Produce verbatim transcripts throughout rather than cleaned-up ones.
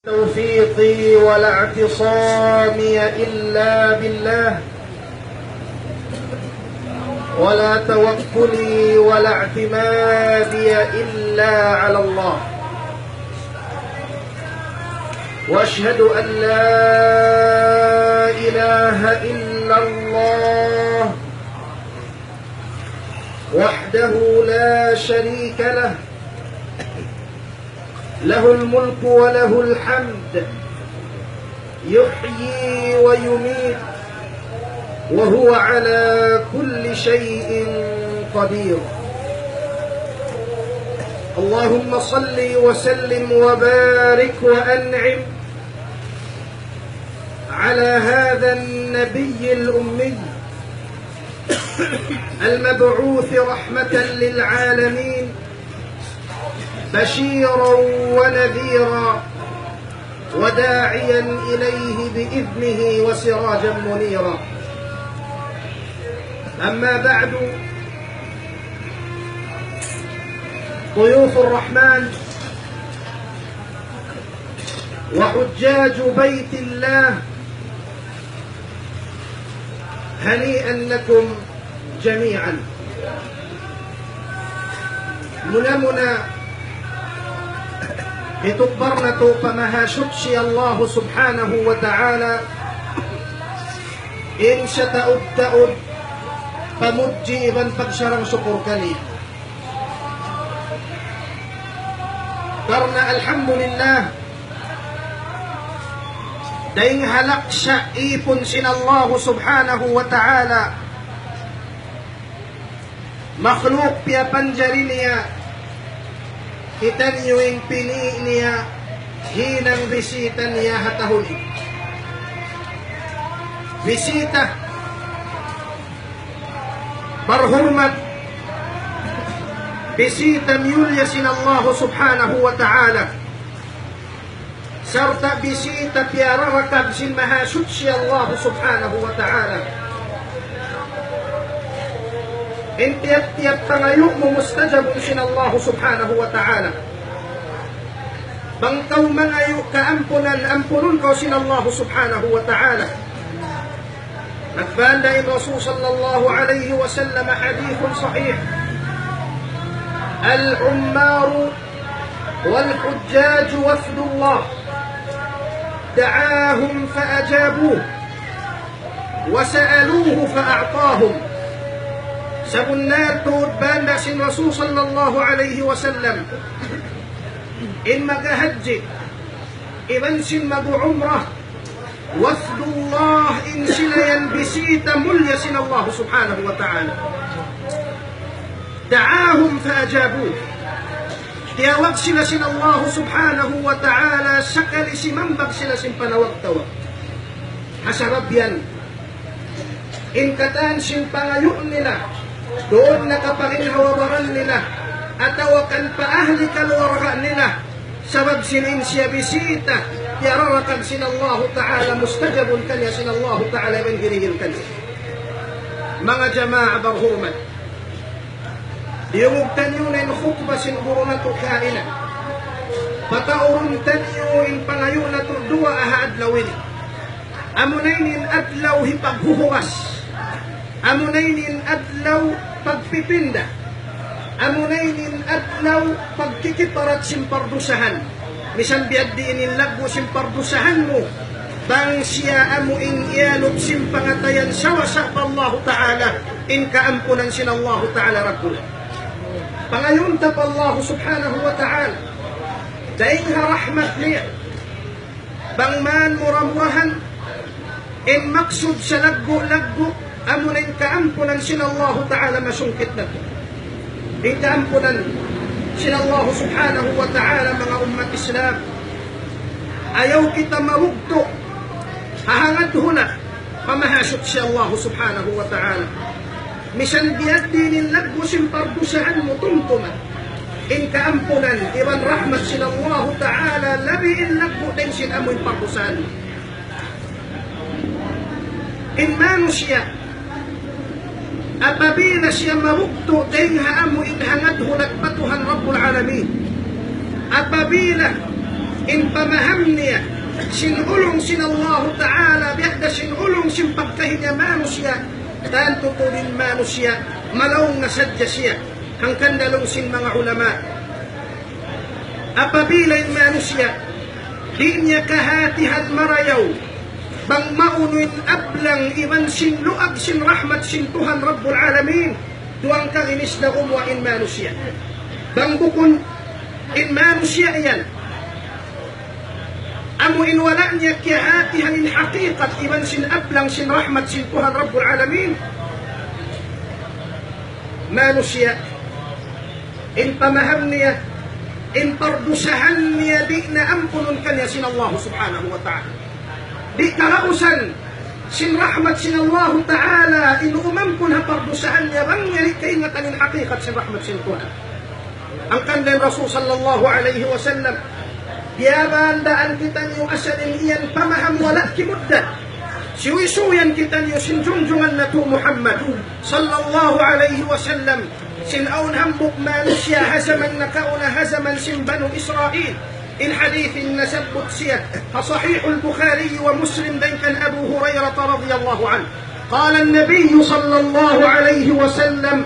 توفيقي ولا اعتصامي إلا بالله، ولا توكلي ولا اعتمادي إلا على الله. وأشهد أن لا إله إلا الله وحده لا شريك له، له الملك وله الحمد، يحيي ويميت، وهو على كل شيء قدير. اللهم صل وسلم وبارك وأنعم على هذا النبي الأمي المبعوث رحمة للعالمين، بشيرا ونذيرا وداعيا إليه بإذنه وسراجا منيرا. أما بعد، ضيوف الرحمن وحجاج بيت الله، هنيئا لكم جميعا. Muna-muna, hitukbal natu' pa Mahasuchi Allah Subhanahu wa Ta'ala in sataud-taud pamudji iban pagsarang-sukul kaniya. Karna' alhamdulillah, dayng ha laksa' īpun sin Allah Subhanahu wa Ta'ala, makhluk piyapanjari niya, kitaniyu in pini' niya hinang bisita niya ha tahun ini. Bisita barhurmat, bisita miyulliya sin Allah Subhanahu wa Ta'ala, sarta' bisita piyararakab sin Mahasuchi Allah Subhanahu wa Ta'ala. In tiyap-tiyap pangayu' mu mustajabun sin Allah Subhanahu wa Ta'ala. Bang kaw mangayu' kaampunan, ampunun kaw sin Allah Subhanahu wa Ta'ala. Nagbanda in Rasul sallallahu alayhi wa sallam hadith sahih: العمار والحجاج وفد الله دعاهم فأجابوه وسألوه فأعطاهم. Sabunnal tuud banda sin Rasul sallallahu alayhi wa sallam, in maghahadji iban sin mag-umrah, wafdullah, in sila yan bisita mulliya sin Allah Subhanahu wa Ta'ala. دعاهم فأجابوه. Tiyawag sila sin Allah Subhanahu wa Ta'ala, sakali simambag sila sin panawag-tawag. Ha sabab yan, in katan sin pangayu' nila, duun na kaparin ha baran nila, atawa kan pa ahli kaluwarga nila, sabab sin in siya bisita, piyararakab sin Allahu Ta'ala, mustajabun kaniya sin Allahu Ta'ala, iban hirihil kaniya. Manga jamaa barhurmat, diyungug taniyu na in khutba sin guru natu' kaina. Pataurun taniyu in pangayu' natu' duwaa ha adlaw ini. Amuna ini in adlaw hipaghuhugas. Amuna ini in adlaw pagpipinda. Amuna ini in adlaw pagkikiparat sin pardusahan. Misan biya' diin in laggu' sin pardusahan mu, bang siya amu in iyanun sin pangatayan sawasa pa Allahu Ta'ala, in kaampunan sin Allahu Ta'ala Rabbuna. Pangayuun ta pa Allahu Subhanahu wa Ta'ala, dayn ha rahmat niya, bang man mura-murahan, in maksud sa laggu'-laggu', amuna in kaampunan sin Allahu Ta'ala masungkit natu'. In kaampunan sin Allahu Subhanahu wa Ta'ala, manga ummat Islam. Ayaw kita mabugtu' ha hangad hulat pa Mahasuchi Allahu Subhanahu wa Ta'ala. Misan biya' diin in laggu' sin pardusahan mu, tumtuma in kaampunan iban rahmat sin Allahu Ta'ala, labi in laggu' dayn sin amu in pardusahan mu. In manusiya', apabila siya mabugtu' dayn ha amu in hangad hulat pa Tuhan Rabbul Alamin, apabila In pamaham niya sin ulung sin Allahu Ta'ala, biya' da sin ulung sin pagkahi niya manusiya', tantu tuud in manusiya', malaung na sadja siya, hangkan laung sin manga ulama. Apabila in manusiya', di' niya kahatihan marayaw, bang maunu in ablang iban sin luag sin rahmat sin Tuhan Rabbul Alamin, duwang kaginis na gumuwa' in manusiya'. Bang bukun in manusiya' yan, amu in wala' niya kiyahatihan in hakikat iban sin ablang sin rahmat sin Tuhan Rabbul Alamin. Manusiya', in pamaham niya, in pardusahan niya di' na ampunun kaniya sin Allah Subhanahu wa Ta'ala. Di' kagausan sin rahmat sin Allah Ta'ala in umampun ha pardusahan niya, bang niya di' kaingatan in hakikat sin rahmat sin Tuhan. Hangkan in Rasul sallallahu alayhi wasallam, biyabandaan kitaniyu asal in yan pamaham wala' kimugdan. Suysuyan kitaniyu sin junjungan natu' Muhammad sallallahu alayhi wasallam, sin awn hambuuk manusiya' ha jaman nakauna, ha jaman sin Banu Israil. In hadith in nasabbut siya ha Sahihul Bukhari wa Muslim dayn kan Abu Hurairah radiyallahu anhu. قال النبي صلى الله عليه وسلم: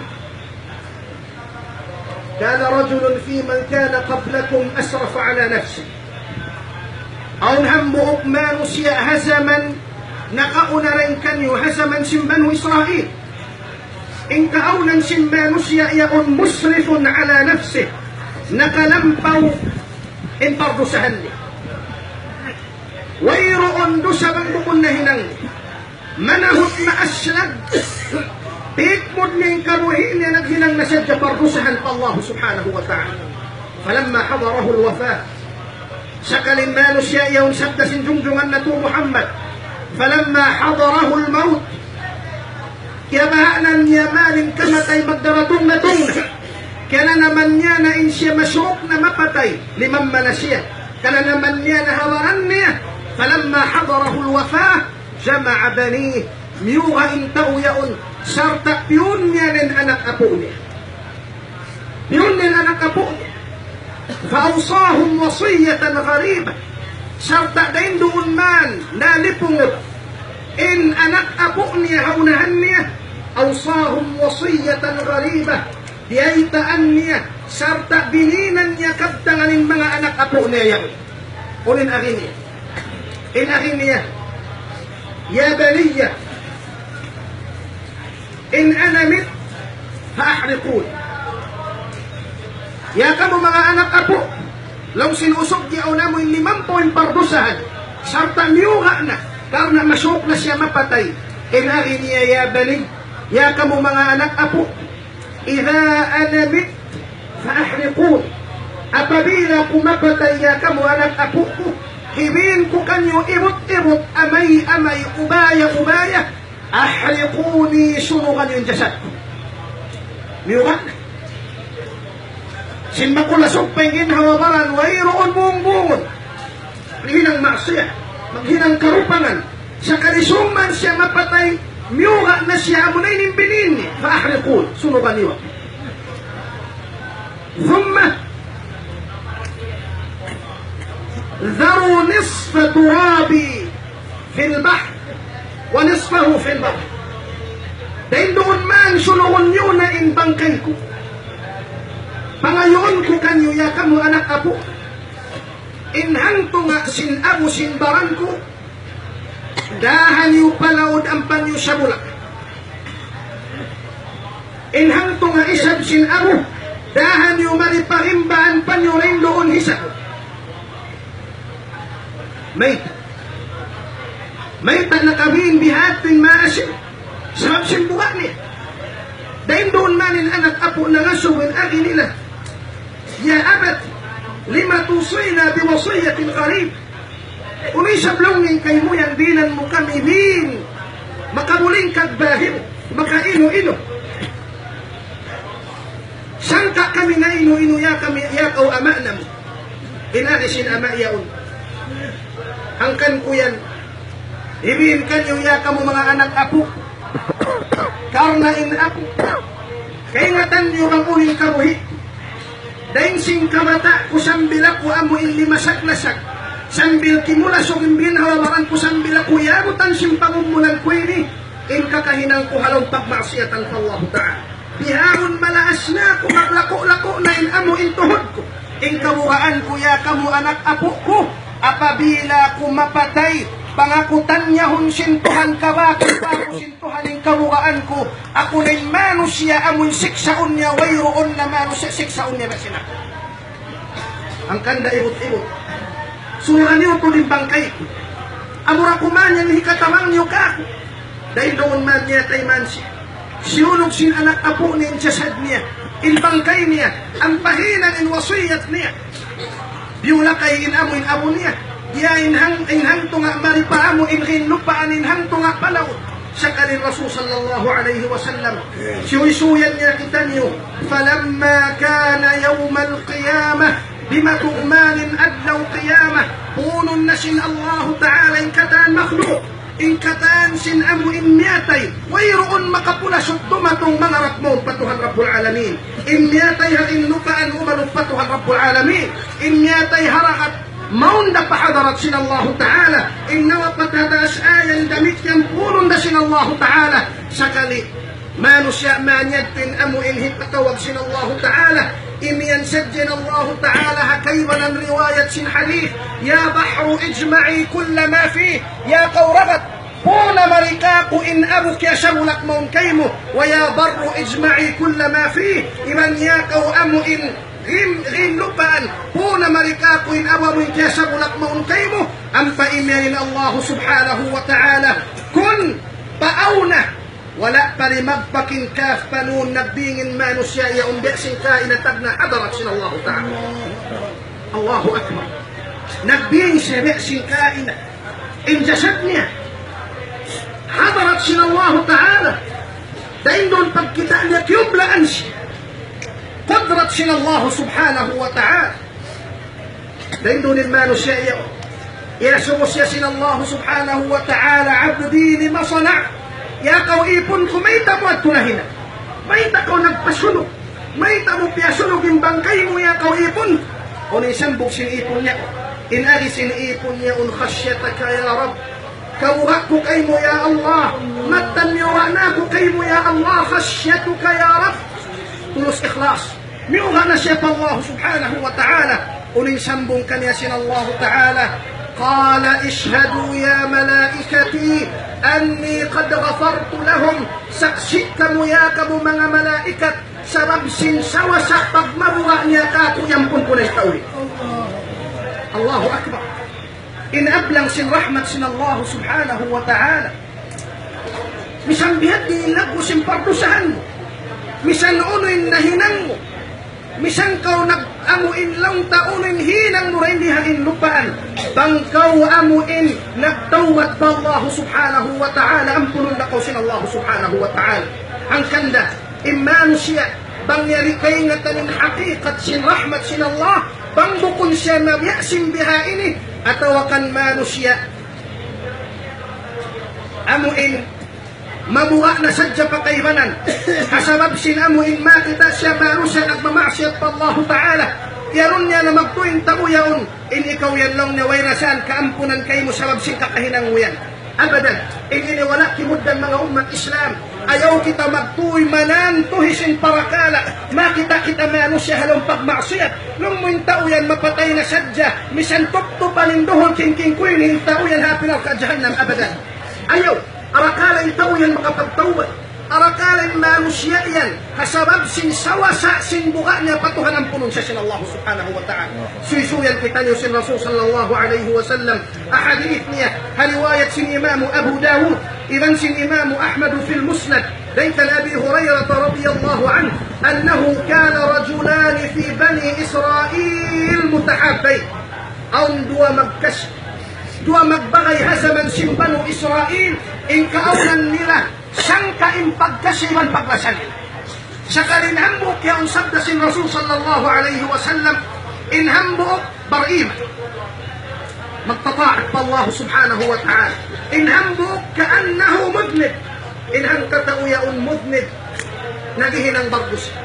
كان رجل في من كان قبلكم أسرف على نفسه. Awn hambuuk manusiya' ha jaman nakauna dayn kaniyu, ha jaman sin Banu Israil. In kaawnan sin manusiya' yaun مسرف على نفسه. Nakalampaw in pardusahan niya. Wayruun dusa bang bukun nahinang. Manahut na aslag. Tikmud niya in kabuhi' niya naghinang na sadja pardusahan pa Allah Subhanahu wa Ta'ala. فلما حضره الوفاة. Sakali in manusiya' yaun sabda sin junjungan natu' Muhammad. فلما حضره الموت. Kiyabahanan niya mayan in kamatay magdaratung na tung na. Kiyananaman niya na in siya masuuk na mapatay, limamma na siya. Kiyananaman niya na ha baran niya. فلما حضره الوفاة جمع بنيه. Miyuga' in tau yaun, sarta' piyun niya in anak apu' niya. Piyun niya in anak apu' niya. فأوصاهم وصية غريبة. Sarta' dayn duun man, nalipung in anak apu' niya ha unahan niya. أوصاهم وصية غريبة. Biyaytaan niya, sarta' bininan niya kabtangan in manga anak apu' niya yan. Unu in agi niya? In agi niya, يا بني إن أنا مت فأحرقوني. Ya kamu manga anak apu', laung sin usug yaun amu in limampaw in pardusahan, sarta' miyuga' na, karna' masuuk na siya mapatay. In agi niya, يا بني, ya kamu manga anak apu', إذا أنا مت فأحرقوني. Apabila aku mapatay, ya kamu anak apu' ku, hibin ku kaniyu ibut-ibut, amay-amay, ubaya-ubaya, أحرقوني, sunuga niyu in jasad ku. Miyuga' na. Sin makulasug pa in ginhawa-baran, wayruun bungbungun. Maghinang maksiyat, maghinang karupangan. Sakali summan siya mapatay, miyuga' na siya, amuna in binin niya. فأحرقوني, sunuga niyu. ثم ذروا نصف ترابي في البحر ونصفه في البحر. Dayn duun man sunugun niyu na in bangkay ku. Pangayuun ku kaniyu, ya kamu anak apu'. In hangtunga' sin abu sin baran ku, dāha niyu pa laud ampa niyu sabula'. In hangtunga' isab sin abu, dāha niyu mari pa rimba ampa niyu dayn duun hisab. Mayta'? Mayta' nakabin biha' in maas? Sabab sin buga' niya. Dayn duun man in anak apu' nangasubu in agi nila. يا أبت لم توصينا بوصية غريبة. Unu isab laung niya in kaymu yan, binan mu kami bin makabuling kagbahil, makainu-inu. Sangka' kami nainu-inu ya kami, ya kaw ama' namu'. In agi sin ama' yaun. Hangkan ku yan, hibin kaniyu ya kamu manga anak apu'. Karna' in aku, kaingatan niyu bang unu in kabuhi'. Dayn sin kabata' ku sambil aku amu in limasag-lasag, sambil kimulasug in ginhawa-baran ku sambil aku iyabutan sin pamumulan ku ini, in kakahinang ku ha lawm pagmaksiyatan pa Allahu Ta'ala. Bihaun malaas na aku, maglaku'-laku' na in amu in tuhud ku. In kabugaan ku, ya kamu anak apu' ku, apabila aku mapatay, bang aku tanyahun sin Tuhan, kabakun pa aku sin Tuhan in kabugaan ku, aku na in manusiya' amun siksaun niya, wayruun na manusiya' siksaun niya biya' sin aku. Hangkan da ibut-ibut. Suyuran niyu tuud in bangkay ku. Amura kuman yan hikatabang niyu kāku'. Dayn duun man miyatay man siya. Siyulug sin anak apu' niya in jasad niya, in bangkay niya, ampa hinang in wasiyat niya. Biyulakay in amu in abu niya. Diya in hang, in hangtunga' mari pa amu in ginlupaan, in hangtunga' pa laut. Sakali in Rasul sallallahu alayhi wasallam, siyuysuyan niya kitaniyu, فلما كان يوم القيامة, bimatuman in adlaw qiyamah, puunun na sin Allahu Ta'ala in katan makhluk, in katan sin amu in miyatay, wayruun makapulasug dumatung mangarap mawn pa Tuhan Rabbul Alamin. In miyatay ha ginlupaan umalup pa Tuhan Rabbul Alamin. In miyatay ha dagat mawn da pa hadarat sin Allahu Ta'ala. In nawapat ha taas ayan damikkiyan puunun da sin Allahu Ta'ala. Sakali manusiya' manyadtu in amu in hipatawag sin Allahu Ta'ala. Imiyan sadja in Allahu Ta'ala ha kaibanan riwayat sin hadith, يا بحر اجمعي كل ما فيه. Ya kaw dagat, puuna mari kāku' in abu kiyasabulak mawn kaymu. ويا بر اجمعي كل ما فيه. Iban ya kaw amu in gin, ginlupaan, puuna mari kāku' in abu amu in kiyasabulak mawn kaymu. Ampa imiyan in Allahu Subhanahu wa Ta'ala, كن, paawn na. Wala' pa rin magpakin kaf panun nagbing in manusiya' yaun biya' sin kaina tagna' hadarat sin Allahu Ta'ala. Allahu Akbar. Nagbing siya biya' sin kaina. In jasad niya hadarat sin Allahu Ta'ala. Dayn duun pagkita' niya kiyublaan siya. Kudrat sin Allahu Subhanahu wa Ta'ala. Dayn duun in manusiya' yaun, iyasubu siya sin Allahu Subhanahu wa Ta'ala, عبدي لم صنعت. Ya kaw īpun ku, mayta' mu yadtu nahinang? Mayta' kaw nagpasunug? Mayta' mu piyasunug in bangkay mu, ya kaw īpun? Unu in sambung sin īpun niya? In agi sin īpun niya, خشيتك يا رب. Kabuga' ku kaymu, ya Allah. Mattan miyuga' na aku kaymu, ya Allah. خشيتك يا رب. Tulus ikhlas. Miyuga' na siya pa Allah Subhanahu wa Ta'ala. Unu in sambung kaniya sin Allah Ta'ala? قال اشهدوا يا ملائكتي أني قد غفرت لهم. Saksi' kamu, ya kamu manga malaikat, sabab sin sawasa pagmabuga' niya kāku', iyampun ku na in tau ini. Allahu Akbar. In ablang sin rahmat sin Allah Subhanahu wa Ta'ala. Misan biya' diin laggu' sin pardusahan mu. Misan unu in nahinang mu. Misan kaw nag-, amu in laung ta unu in hinang mu dayn di ha ginlupaan. Bang kaw amu in nagtawbat pa Allah Subhanahu wa Ta'ala, ampunun da kaw sin Allah Subhanahu wa Ta'ala. Hangkan da, in manusiya', bang niya di' kaingatan in hakikat sin rahmat sin Allah, bang bukun siya mabiya' sin biha ini, atawa kan manusiya' amu in mabuga' na sadja pa kaibanan. Ha sabab sin amu in makita' siya manusiya' nagmamaksiyat pa Allahu Ta'ala. Iyarun niya na magtuy in tau yaun, in ikaw yan laung niya, way na saan kaampunan kaymu sabab sin kakahinang mu yan. Abadan. In ini wala' kimugdan manga ummat Islam. Ayaw kita magtuy manantuhi sin parakala'. Makita' kita manusiya' ha lawm pagmaksiyat. Laung mu in tau yan mapatay na sadja. Misan tuptupan in duhul kingking kuy in tau yan ha api narka' jahannam abadan. Ayaw. Arakala' in tau yan makapagtawbat. Arakala' in manusiya' yan, ha sabab sin sawasa sin buga' niya pa Tuhan, ampunun siya sin Allah Subhanahu wa Ta'ala. Suysuyan kitaniyu sin Rasul sallallahu alayhi wasallam. Ha hadith niya, ha riwayat sin Imam Abu Dawud, iban sin Imam Ahmad fil Musnad, dayn kan Abi Hurairah radiyallahu anhu, أنه كان رجلان في بني إسرائيل متحابين. Awn duwa magkas-, duwa magbagay ha jaman sin Banu Israil, in kaawnan nila sangka' in pagkasi iban paglasa nila. Sakali in hambuuk yaun sabda sin Rasul sallallahu alayhi wasallam, in hambuuk bar-iman. Magtata'at pa Allah Subhanahu wa Ta'ala. In hambuuk كأنه مذنب. In hangkatau yaun mudnib. Naghihinang bardusa.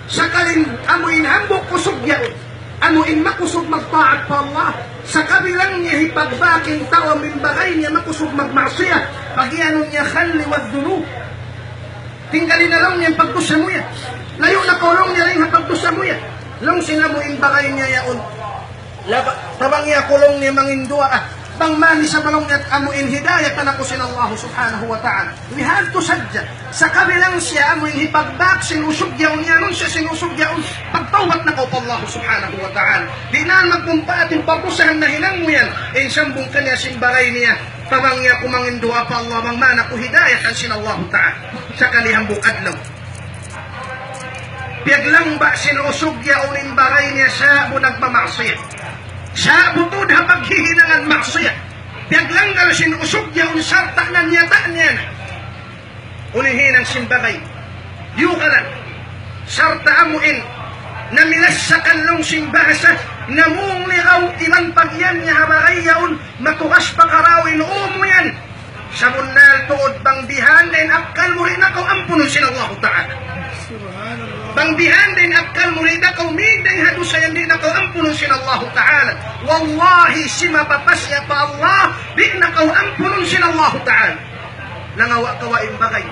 Sakali amu in hambuuk usug yaun, amu in makusug magtaat pa Allah, sakabilang niya hipagbak in tau amu in bagay niya makusug magmaksiyat, pagiyanun niya خل والذنوب. Tinggali na laung niya in pagdusa mu yan. Layu' na kaw laung niya dayn ha pagdusa mu yan. Laung sin amu in bagay niya yaun. Laba-, tabang niya ku laung niya mangin duwaa. Bang man isab laung niya amu in hidayatan aku sin Allah subhanahu wa ta'ala. Bihadtu sadja. Sakabilang siya amu in hipagbak sin usug yaun, iyanun siya sin usug yaun, pagtawbat na kaw pa Allah subhanahu wa ta'ala. Di' na magmumpaat in pagdusahan nahinang mu yan. In sambung kaniya sin bagay niya, tabang niya ku mangin duwaa pa Allah, bang man aku hidayatan sin Allah ta'ala. Sakali hambuuk adlaw, piyaglangba' sin usug yaun in bagay niya, sa'bu nagmamaksiyat. Sa'bu tuud ha paghihinangan maksiyat. Piyaglanggal sin usug yaun sarta' nanyata' niya na. Unu in hinang sin bagay? Yukalan. Sarta' amu in namilassakan laung sin bahasa, namung ligaw iban pagiyan niya ha bagay yaun, matugas pa karaw in ū mu yan. Sabunnal tuud bang bihan da in akkal mu, di' na kaw ampunun sin Allahu Ta'ala. Bang bihan da in akkal mu, di' na kaw mīg dayn ha dusa yan, di' na kaw ampunun sin Allahu Ta'ala. Wallahi, simapa pa siya pa Allah, di' na kaw ampunun sin Allahu Ta'ala. Nangawa' kaw in bagay.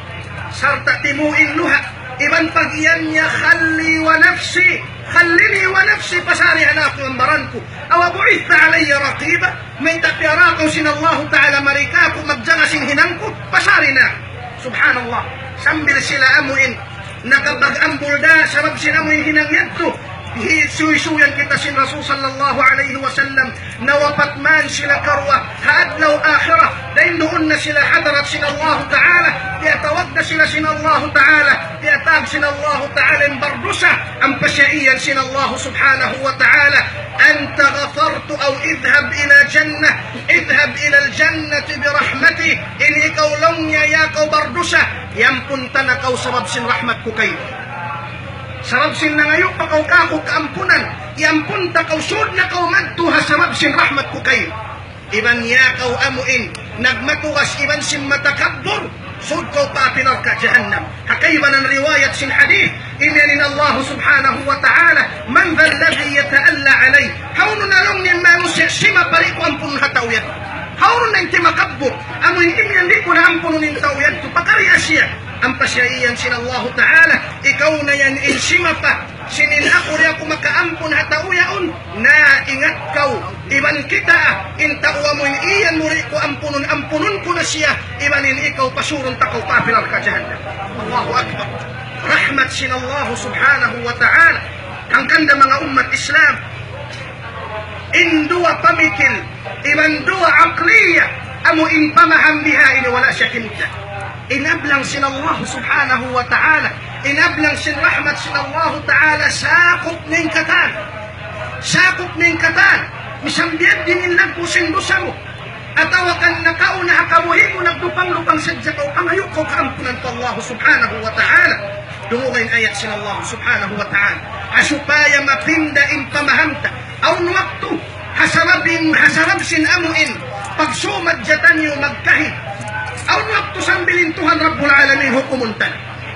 Sarta' timu' in luha'. Iban pagiyan niya, خلي ونفسي، خلني ونفسي, pasarihan aku iban baran ku. أوبعثت علي رقيبا؟ Mayta' piyara kaw sin Allahu Ta'ala mari kāku' magjaga sin hinang ku? Pasari na. Subhanallah. Sambil sila amu in nakapag-ambul da sabab sin amu in hinang yadtu. Hi-, suysuyan kita sin Rasul sallallahu alayhi wasallam, nawapat man sila karuwa ha adlaw akhirat, dayn duun na sila hadarat sin Allahu Ta'ala, tiyatawag na sila sin Allahu Ta'ala, tiyatawag sin Allahu Ta'ala in bardusa, ampa siya iyan sin Allahu Subhanahu wa Ta'ala, أنت غفرت أو اذهب إلى جنة، اذهب إلى الجنة برحمتي. In ikaw laung niya ya kaw bardusa, iyampun ta na kaw sabab sin rahmat ku kaymu. Sabab sin nangayu' pa kaw kāku' kaampunan, iyampun ta kaw, sūd na kaw madtu ha sabab sin rahmat ku kaymu. Iban ya kaw amu in nagmatugas iban sin matakabbur, sūd kaw pa api narka' jahannam. Ha kaibanan riwayat sin hadith, imiyan in Allah Subhanahu wa Ta'ala, من ذا الذي يتألى علي؟ Hawnu na laung niya in manusiya' simapa di' ku ampunun ha tau yadtu? Hawnu na in timakabbur? Amu in imiyan di' ku na ampunun in tau yadtu, pakariya siya. Ampa siya iyan sin Allahu Ta'ala, ikaw na yan in simapa sin in aku di' aku makaampun ha tau yaun. Na ingat kaw, iban kita, in tau amu in iyan mu di' ku ampunun, ampunun ku na siya, iban in ikaw pasurun ta kaw pa api narka' jahannam. Allahu Akbar. Rahmat sin Allah Subhanahu wa Ta'ala. Hangkan da manga ummat Islam, in duwa pamikil, iban duwa aqliya, amu in pamaham biha ini wala' siya kimugdan. In ablang sin Allah Subhanahu wa Ta'ala, in ablang sin rahmat sin Allah Ta'ala, sakup niya in katan. Sakup niya in katan. Misan biya' diin in laggu' sin dusa mu, atawa kan nakauna ha kabuhi' mu, nagdupang-dupang sadja kaw, pangayu' kaw kaampunan pa Allah Subhanahu wa Ta'ala. Dunguga in ayat sin Allah Subhanahu wa Ta'ala. Ha supaya mapinda in pamaham ta. Awn waktu, ha sabab in, ha sabab sin amu in pagsumad ja taniyu magkahi. Awn waktu sambil in Tuhan Rabbul Alamin hukumun ta.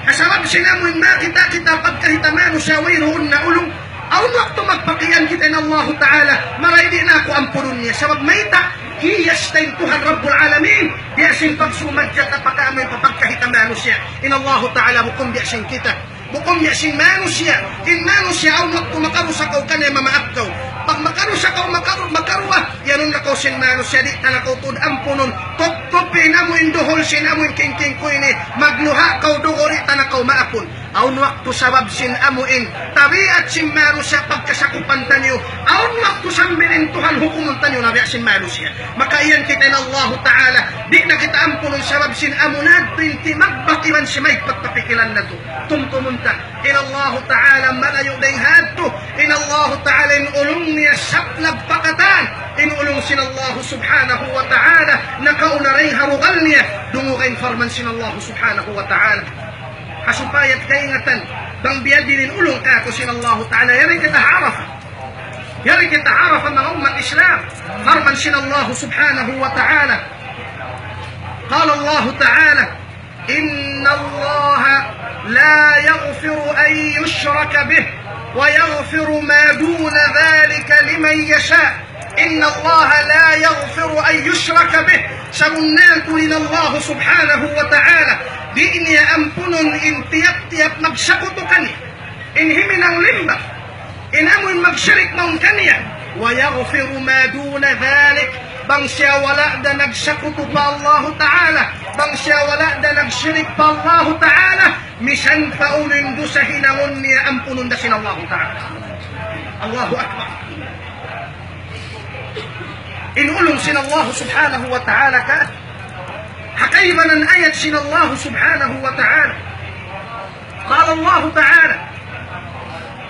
Ha sabab sin amu in makita' kita pagkahi ta manusiya' wayruun na ulung. Awn waktu magpakiyan kita in Allahu Ta'ala, maray di' na aku ampunun niya. Sabab mayta', hiyas ta in Tuhan Rabbul Alamin, biya' sin pagsumad ja ta pa kaamu in papagkahi ta manusiya'. In Allahu Ta'ala bukun biya' sin kita. Bukun biya' sin manusiya'. In manusiya' awn waktu makarusa kaw kaniya mamaap kaw. Pag makarusa kaw makaru-, makaruwa, iyanun na kaw sin manusiya', di' ta na kaw tuud ampunun. Tuptupi in amu in duhul sin amu in kingking ku ini. Magluha' kaw dugu', di' ta na kaw maapun. Awn waktu sabab sin amu in tabiat sin manusiya' pagkasakupan taniyu. Awn waktu sambil in Tuhan hukumun taniyu na biya' sin manusiya'. Maka iyan kita in Allahu Ta'ala, di' na kita ampunun sabab sin amu na yadtu in timagbak iban simaygpat pa pikilan natu'. Tumtumun ta. In Allahu Ta'ala malayu' dayn ha yadtu. In Allahu Ta'ala in ulung niya saplag pa katan. In ulung sin Allahu Subhanahu wa Ta'ala nakauna dayn ha rugal niya. Dunguga in parman sin Allahu Subhanahu wa Ta'ala. Ha supaya kaingatan, bang biya' diin in ulung kātu' sin Allahu Ta'ala. Yari kita ha Arafah. Yari kita ha Arafah, manga ummat Islam. Parman sin Allahu Subhanahu wa Ta'ala. قال الله تعالى: إن الله لا يغفر أن يشرك به ويغفر ما دون ذلك لمن يشاء. إن الله لا يغفر أن يشرك به. Sabunnal tuud in Allah subhanahu wa ta'ala, di' niya ampunun in tiyap-tiyap magsakutu kaniya. In himinang limba, in amu in magsirik mawn kaniya. ويغفر ما دون ذلك. Bang siya wala' da nagsakutu pa Allahu ta'ala, bang siya wala' da nagsirik pa Allahu ta'ala, misan pa unu in dusa hinangun niya, ampunun da sin Allahu ta'ala. Allahu Akbar. In ulung sin Allah subhanahu wa ta'ala ka, ha kaibanan ayat sin Allah subhanahu wa ta'ala. قال الله تعالى: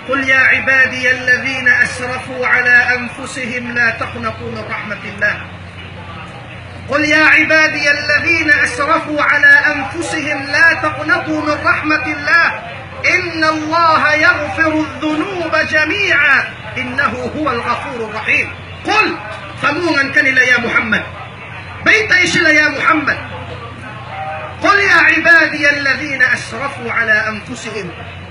قل يا عبادي الذين أسرفوا على أنفسهم لا تقنطوا من رحمة الله. قل يا عبادي الذين أسرفوا على أنفسهم لا تقنطوا من رحمة الله إن الله يغفر الذنوب جميعا إنه هو الغفور الرحيم. قل, famungan kanila ya Muhammad. Baytai sila ya Muhammad. قل يا عبادي الذين أسرفوا على أنفسهم.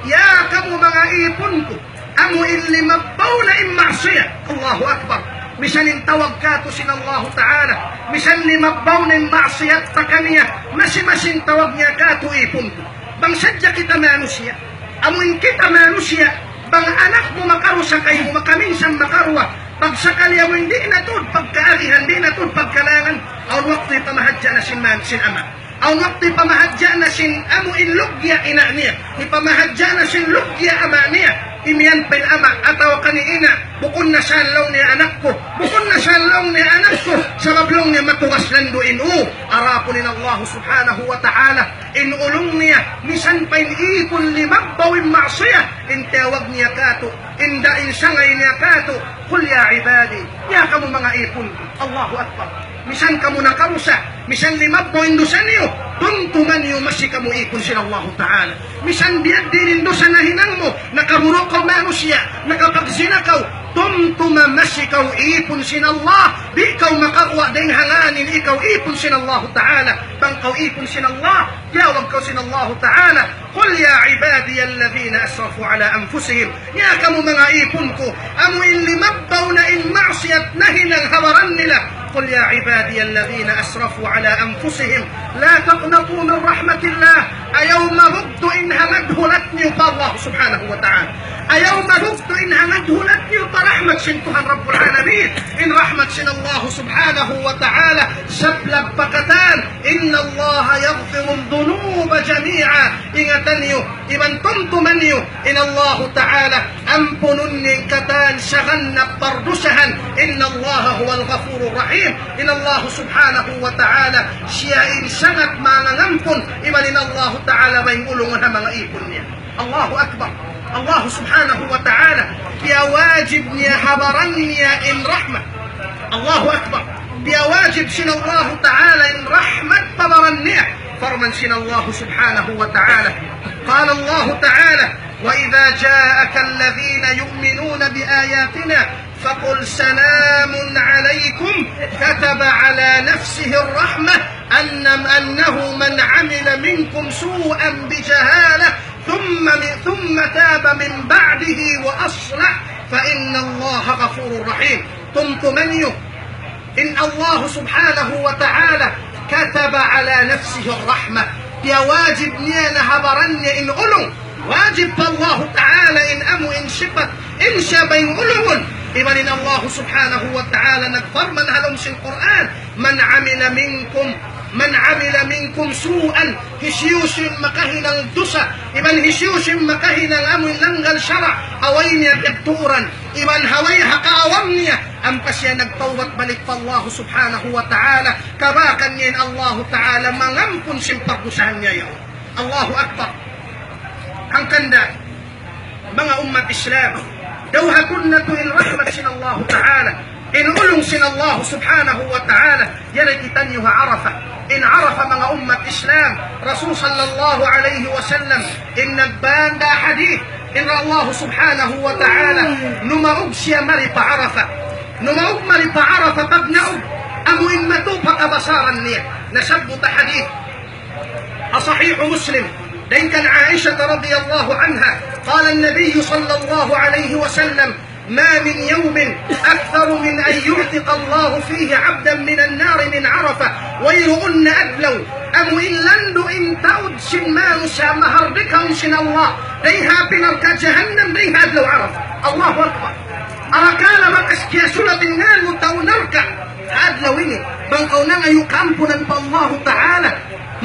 Ya kamu manga īpun ku, amu in limabbaw na in maksiyat. Allahu Akbar. Misan in tawag katu' sin Allahu ta'ala, misan limabbaw na in maksiyat ta kaniya, masi-masi in tawag niya katu' īpun ku. Bang sadja kita manusiya', amu in kita manusiya', bang anak mu makarusa kaymu, makaminsan makaruwa, pagsakali amu in di' na tuud pagkaarihan, di' na tuud pagkalangan, awn waktu hipamahadja na sin man, sin ama'. Awn waktu hipamahadja na sin amu in lugya' ina' niya, hipamahadja na sin lugya' ama' niya. Imiyan pa in ama' atawa kan ina', bukun na sa laung niya anak ku, bukun na sa laung niya anak ku, sabab laung niya matugas landu' in u. Adapun in Allah subhanahu wa ta'ala, in ulung niya, misan pa in īpun limabbaw in maksiyat, in tiyawag niya katu', in da in sangay niya katu', قل يا عبادي, ya kamu manga īpun ku. Allahu Akbar. Misan kamu nakarusa, misan limabbaw in dusa niyu, tumtuma niyu masi kamu īpun sin Allahu ta'ala. Misan biya' diin in dusa nahinang mu, nakaburu' kaw manusiya', nakapagzina kaw, tumtuma masi kaw īpun sin Allah. Di' kaw makaguwa' dayn ha ngān in ikaw īpun sin Allahu ta'ala. Bang kaw īpun sin Allah, tiyawag kaw sin Allahu ta'ala. قل يا عبادي الذين أسرفوا على أنفسهم. Ya kamu manga īpun ku, amu in limabbaw na in maksiyat nahinang ha baran nila. قل يا عبادي الذين أسرفوا على أنفسهم لا تقنطوا من رحمة الله. Ayaw mabugtu' in hangad hulat niyu pa Allah subhanahu wa ta'ala. Ayaw mabugtu' in hangad hulat niyu pa rahmat sin Tuhan Rabbul Alamin. In rahmat sin Allah subhanahu wa ta'ala, sablag pa katan, إن الله يغفر الذنوب جميعا. Ingatan niyu, iban tumtuma niyu, in Allahu ta'ala, ampunun niya in katan saganap pardusahan. إن الله هو الغفور الرحيم. In Allah subhanahu wa ta'ala, siya in sangat mangangampun, iban in Allahu ta'ala, bayng ulungun ha manga īpun niya. Allahu Akbar. Allah subhanahu wa ta'ala, piyawajib niya ha baran niya in rahmat. Allahu Akbar. Piyawajib sin Allahu ta'ala in rahmat pa baran niya. Parman sin Allah subhanahu wa ta'ala. قال الله تعالى: وإذا جاءك الذين يؤمنون بآياتنا فقل سلام عليكم كتب على نفسه الرحمة أن-، أنه من عمل منكم سوءا بجهالة ثم من-، ثم تاب من بعده وأصلح فإن الله غفور رحيم. Tumtuma niyu, in Allah subhanahu wa ta'ala كتب على نفسه الرحمة. Piyawajib niya na ha baran niya in ulung. Wajib pa Allah ta'ala in amu in sipat, in siya bayng ulungun. Iban in Allah subhanahu wa ta'ala nagparman ha lawm sin Qur'an, من عمل منكم، من عمل منكم سوءا. Hisiyu-siyu in makahinang dusa, iban hisiyu-siyu in makahinang amu in langgal sara', ha way niya piyagtuuran, iban ha way ha kaawam niya, ampa siya nagtawbat balik pa Allah subhanahu wa ta'ala, kabakan niya in Allah ta'ala mangampun sin pardusahan niya yaun. Allahu Akbar. Hangkan da, manga ummat Islam, dawhatun natu' in rahmat sin Allahu ta'ala, in ulung sin Allah subhanahu wa ta'ala. Yari kitaniyu ha Arafah. In Arafah, manga ummat Islam, Rasul sallallahu alayhi wasallam, in nagbanda hadith, in Allah subhanahu wa ta'ala, numaug siya mari pa Arafah. Numaug mari pa Arafah, pagnaug, amu in matu pa kabasaran niya. Nasabbut ha hadith ha Sahih Muslim. Dayn kan Aisha radiyallahu anha, قال النبي صلى الله عليه وسلم: ما من يوم أكثر من أن يعتق الله فيه عبدا من النار من عرفة. Wayruun na adlaw amu in landu' in taud sin manusiya' mahardikaun sin Allah dayn ha api narka' jahannam dayn ha adlaw Arafah. Allahu Akbar. Arakala' bakas kiyasulat in ngān mu tau narka' ha adlaw ini. Bang kaw nangayu' kaampunan pa Allahu Ta'ala,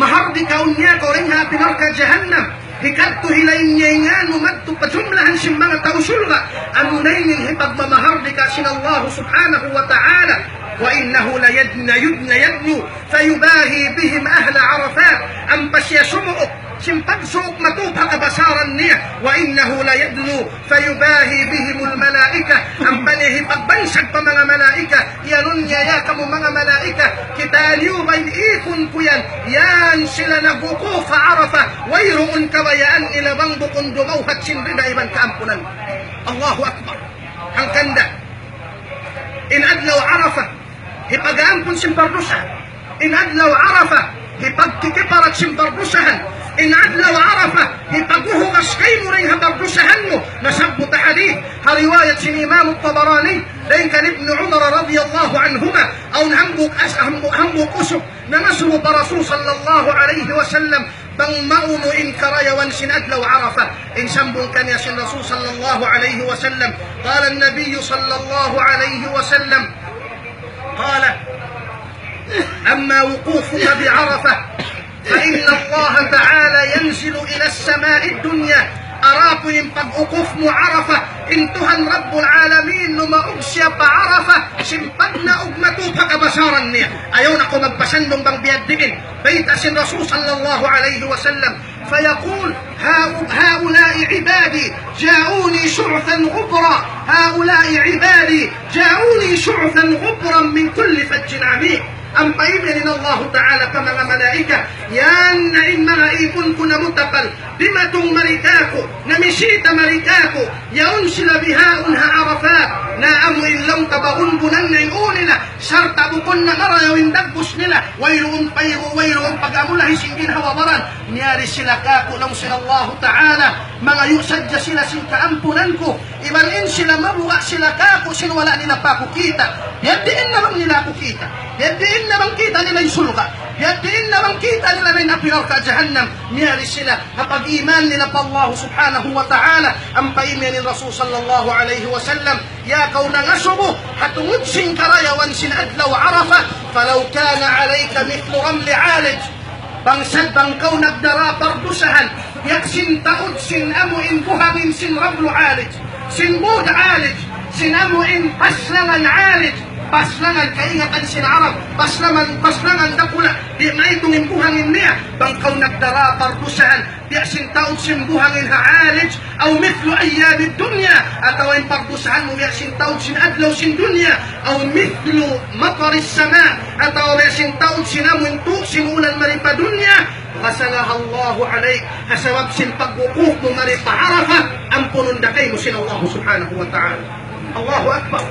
mahardikaun niya kaw dayn ha api narka' jahannam. Hikadtu hilain niya in ngān mu madtu pa jumlahan sin manga tau surga'. Amuna in hipagmamahardika sin Allah Subhanahu wa Ta'ala. وإنه ليدن-، يدن-، يدنو فيباهي بهم أهل عرفات. Ampa siya sumuuk sin pagsuuk matup ha kabasaran niya. وإنه ليدنو فيباهي بهم الملائكة. Ampa niya hipagbansag pa manga malaikat. Iyanun niya, "Ya kamu manga malaikat, kitaa niyu ba in īpun ku yan? Yan sila nag-wukuf ha Arafah, wayruun kabayaan nila bang bukun dumawhat sin rida iban kaampunan." Allahu Akbar. Hangkan da in adlaw Arafah, hipag-ampun sin pardusahan. In adlaw Arafah, hipagkikiparat sin pardusahan. In adlaw Arafah, hipaguhugas kaymu dayn ha pardusahan mu. Nasabbut ha hadith, ha riwayat sin Imam Tabarani, dayn kan Ibnu Umar radiyallahu anhuma, awn hambuuk as-, hambuuk, hambuuk usug nangasubu pa Rasul sallallahu alayhi wasallam, bang maunu in karayawan sin adlaw Arafah. In sambung kaniya sin Rasul sallallahu alayhi wasallam, قال النبي صلى الله عليه وسلم، قال: أما وقوفك بعرفة فإن الله تعالى ينزل إلى السماء الدنيا. Adapun in pag-wukuf mu Arafah, in Tuhan Rabbul Alamin lumaug siya pa Arafah, sin pagnaug matup ha kabasaran niya. Ayaw na kaw magpasandung bang biya' diin. Bayta' sin Rasul sallallahu alayhi wasallam, فيقول: هؤ-، هؤلاء عبادي جاءوني شعثا غبرا، هؤلاء عبادي جاءوني شعثا غبرا من كل فج عميق. Ampa imiyan in Allahu Ta'ala pa manga malaikat, "Yan na in manga īpun ku namutapal, dimatung mari kāku', namisita mari kāku', yaun sila bihaun ha Arafat, na amu in laung ta baunbunan na in ū nila, sarta' bukun na marayaw in dagbus nila, wayruun paygu, wayruun pag-amulahi sin ginhawa-baran, miyari sila kāku'," laung sin Allahu Ta'ala, "mangayu' sadja sila sin kaampunan ku, iban in sila mabuga' sila kāku' sin wala' nila pa aku kīta'." Biya' diin na bang nila aku kīta'? Biya' diin na bang kīta' nila in surga'? Biya' diin na bang kīta' nila in api narka' jahannam? Miyari sila ha pag-iman nila pa Allah Subhanahu wa Ta'ala. Ampa imiyan in Rasul sallallahu alayhi wasallam, "Ya kaw nangasubu ha tungud sin karayawan sin adlaw Arafah, فلو كان عليك مثل رمل عالج." Bang sa-, bang kaw nagdara pardusahan, biya' sin taud sin amu in buhangin sin Ramlu Alij, sin Bud Alij, sin amu in Paslangan Alij, Paslangan kaingatan sin Arab, Paslangan, Paslangan dakula', di' maitung in buhangin niya, bang kaw nagdara pardusahan, biya' sin taud sin buhangin ha Alij, أو مثل أيام الدنيا, atawa in pardusahan mu biya' sin taud sin adlaw sin dunya, أو مثل مطر السماء, atawa biya' sin taud sin amu in tu' sin ulan mari pa dunya, غسلها الله عليك. Ha sabab sin pagwukuf mu mari pa Arafah, ampunun da kaymu sin Allah Subhanahu wa Ta'ala. Allahu Akbar.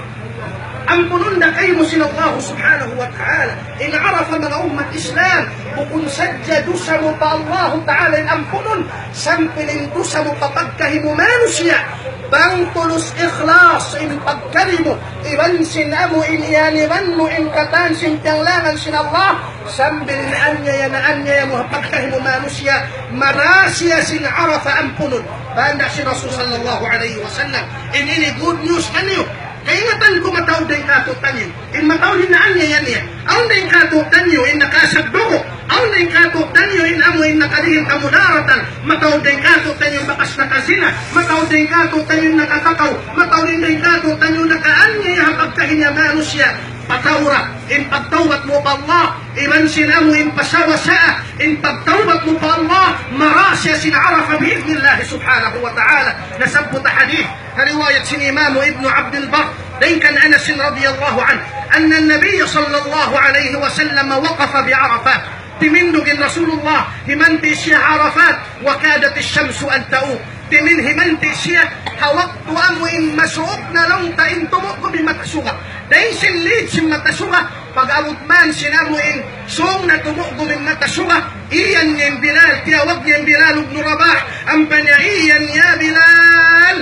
Ampunun da kaymu sin Allah Subhanahu wa Ta'ala. In Arafah, manga ummat Islam, bukun sadja dusa mu pa Allahu Ta'ala in ampunun, sampay in dusa mu pa pagkahi mu manusiya'. Bang tulus ikhlas in pagkahi mu, iban sin amu in iyaniban mu in katan sin piyanglangan sin Allah, sampay in anyaya na anyaya mu ha pagkahi mu manusiya', mara siya sin Arafah ampunun. Banda sin Rasul sallallahu alayhi wasallam. In ini good news kaniyu. Kaingatan ku mataud dayn kātu'niyu in mataud in naanyaya niya. Awn dayn kātu'niyu in nakasagdugu'. Awn dayn kātu'niyu in amu in nakalihim kamudaratan. Mataud dayn kātu'niyu in bakas nakazina. Mataud dayn kātu'niyu in nakatakaw. Mataud dayn kātu'niyu nakaanyaya ha pagkahi niya manusiya'. Patawbat, in pagtawbat mu pa Allah, iban sin amu in pasawa-sawa, in pagtawbat mu pa Allah, mara siya sin Arafah bi'idhnillah subhanahu wa ta'ala. Nasabbut ha hadith, ha riwayat sin Imam Ibn Abdul Barr, dayn kan Anas radiyallahu anhu, أن النبي صلى الله عليه وسلم وقف بعرفات. Timindug in Rasulullah, himanti' siya ha Arafat, وكادت الشمس أن تؤوب. Timin himanti' siya, ha waktu amu in masuuk na laung ta in tumuku' bi mata suga. Dayn sin lid sin mata suga, Pag-abut man sin amu in sūng na tumugum in mata suga, iyan niya in Bilal, tiyawag niya in Bilal ibn Rabah, ampa niya iyan, "Ya Bilal,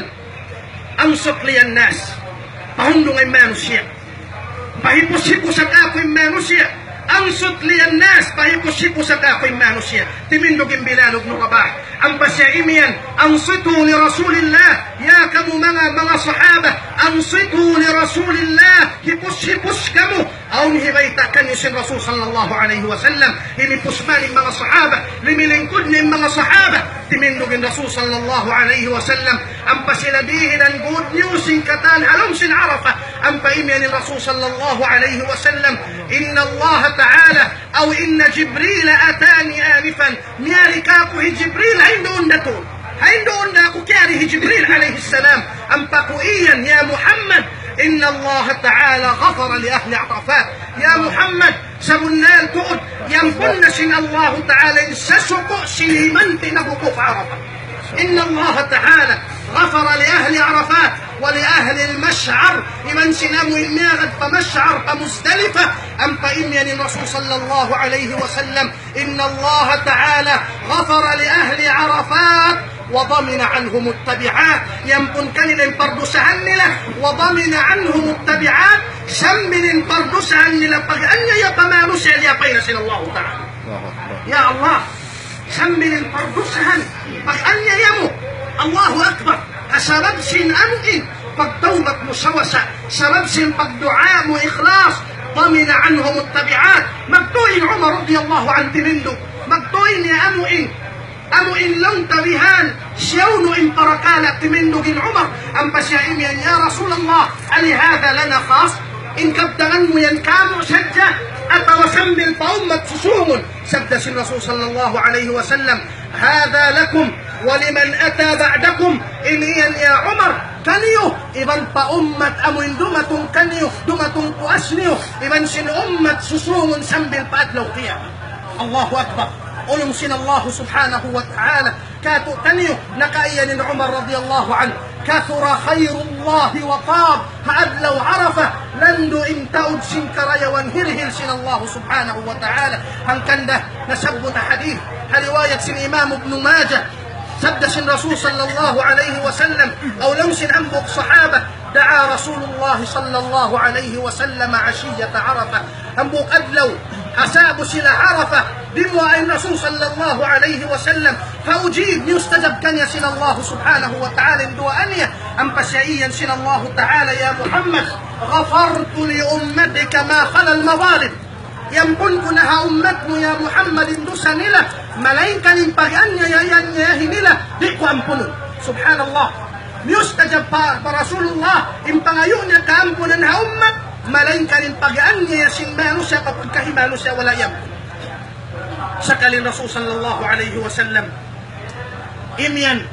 أنصت لي الناس. Pahundunga in manusiya'. Pahipus-hipusa kāku' in manusiya'. أنصت لي الناس. Pahipus-hipusa kāku' in manusiya'." Timindug in Bilal ibn Rabah. Ampa siya imiyan, "أنصتوا لرسول الله." Ya kamu manga, manga sahaba, "أنصتوا لرسول الله." Hipus-hipus kamu. Awn hibayta' kaniyu sin Rasul sallallahu alayhi wasallam. Hinipus man in manga sahaba, limilingkud na in manga sahaba. Timindug in Rasul sallallahu alayhi wasallam. Ampa sila dihilan good news sin katan ha lawm sin Arafah. Ampa imiyan in Rasul sallallahu alayhi wasallam, إن الله تعالى أو إن جبريل أتاني آنفا. Miyari kāku' hi Jibril, ha induun da tuud. Ha induun da aku kiyari hi Jibril alayhi salam. Ampa ku iyan, "Ya Muhammad, إن الله تعالى غفر لأهل عرفات." Ya Muhammad, sabunnal tuud, iyampun na sin Allahu Ta'ala in sasuku' sin himanti' nagbukuk Arafah. إن الله تعالى غفر لأهل عرفات ولأهل المشعر. Iban sin amu in miyagad pa Mash'ar, pa Muzdalifah. Ampa imiyan in Rasul sallallahu alayhi wasallam, إن الله تعالى غفر لأهل عرفات وضمن عنهم التبعات. Iyampun kanila in pardusahan nila. وضمن عنهم التبعات. Sambil in pardusahan nila pag-anyaya pa manusiya', liyapay na sin Allahu Ta'ala. Allahu Akbar. Ya Allah, sambil in pardusahan, pag-anyaya mu. Allahu Akbar. Sabab sin amu in pagtawbat mu sawasa, sabab sin pagduwaa mu ikhlas, ضمن عنهم التبعات. Magtuy in Umar radiyallahu anhu timindug. Magtuy niya amu in, amu in laung ta bihan, siya unu in parakala'. Timindug in Umar, ampa siya imiyan, "Ya Rasulullah, ألهذا لنا خاصة؟ In kabtangan mu yan kāmu' sadja, atawa sambil pa ummat susūngun?" Sabda sin Rasul sallallahu alayhi wasallam, "هذا لكم ولمن أتى بعدكم." Ini yan, ya Umar, kaniyu, iban pa ummat amu in dumatung kaniyu, dumatung puas niyu, iban sin ummat susūngun sambil pa adlaw qiyamah. Allahu Akbar. Ulung sin Allah subhanahu wa ta'ala. Kātu'niyu, nakaiyan in Umar radiyallahu anhu, "كثر خير الله وطاب." Ha adlaw Arafah, landu' in taud sin karayawan hirihil sin Allah subhanahu wa ta'ala. Hangkan da nasabbut ha hadith, ha riwayat sin Imam Ibn Majah, sabda sin Rasul sallallahu alayhi wasallam, aw laung sin hambuuk sahaba, دعا رسول الله صلى الله عليه وسلم عشية عرفة. Hambuuk adlaw, ha sa'bu sila Arafah, dimuwaa in Rasul sallallahu alayhi wasallam. فأجيب, miyustajab kaniya sin Allah subhanahu wa ta'ala in duwaa niya. Ampa siya iyan sin Allah ta'ala, "يا محمد، غفرت لأمتك ما خلا المظالم." Iyampun ku na ha ummat mu, ya Muhammad, in dusa nila, malaingkan in pag-anyaya-anyayahi nila, di' ku ampunun. Subhanallah. Miyustajab pa, pa Rasulullah in pangayu' niya kaampunan ha ummat, malaingkan in pag-anyaya sin manusiya' pa pagkahi manusiya' wala' iyampun. Sakali in Rasul sallallahu alayhi wasallam, imiyan,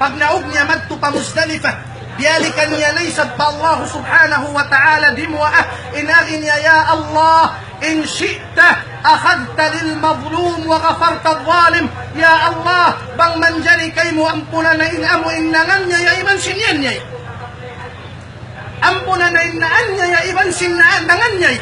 pagnaug niya madtu pa Muzdalifah, biyalikan niya na isab pa Allah subhanahu wa ta'ala dimuwaa, in agi niya, "يا الله، إن شئت أخذت للمظلوم وغفرت الظالم." Ya Allah, bang manjari kaymu ampunan na in amu in nanganyaya iban sin iyanyaya. Ampunan na in naanyaya iban sin na-, nanganyaya.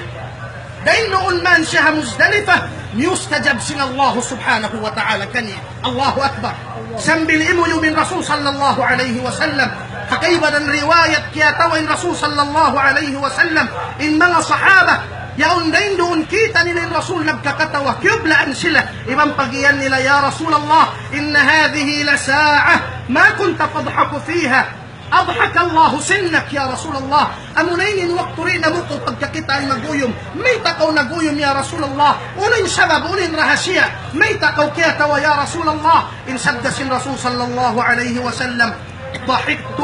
Dayn duun man siya ha Muzdalifah, miyustajab sin Allah subhanahu wa ta'ala kaniya. Allahu Akbar. Sambil imuyum in Rasul sallallahu alayhi wasallam. Ha kaibanan riwayat, kiyatawa in Rasul sallallahu alayhi wasallam in manga sahaba. Yaun dayn duun kita' nila in Rasul nagkakatawa. Kiyublaan sila. Iban pag-iyan nila, "يا رسول الله، إن هذه لساعة ما كنت تضحك فيها." "أضحك الله سنك يا رسول الله." Amuna ini in waktu di' na mu kaw pagkakita' naguyum. Mayta' kaw naguyum, ya Rasulullah? Unu in sabab, unu in rahasiya? Mayta' kaw kiyatawa, ya Rasulullah? In sabda sin Rasul sallallahu alayhi wasallam, "ضحكت."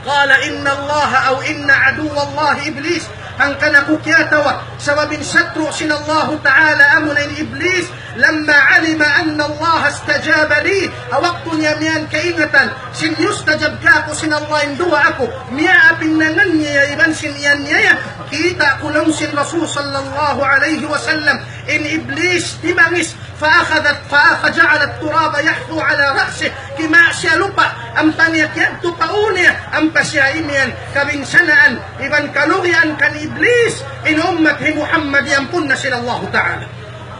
قال: "إن الله أو إن عدو الله إبليس." Hangkan aku kiyatawa, sabab in satru' sin Allahu Ta'ala amuna in Iblis, لما علم أن الله استجاب لي, ha waktu niya miyan kaingatan sin miyustajab kāku' sin Allah in duwaa ku, miyaap in nanganyaya iban sin iyanyaya, Kita' ku laung sin Rasul sallallahu alayhi wasallam, in Iblis timangis, فأخذت، فجعل التراب يحثو على رأسه, kimaas siya lupa', ampa niya kiyadtu pa ū niya, ampa siya imiyan, kabinsanaan, iban kalugian kan Iblis, in ummat hi Muhammad iyampun na sin Allahu Ta'ala.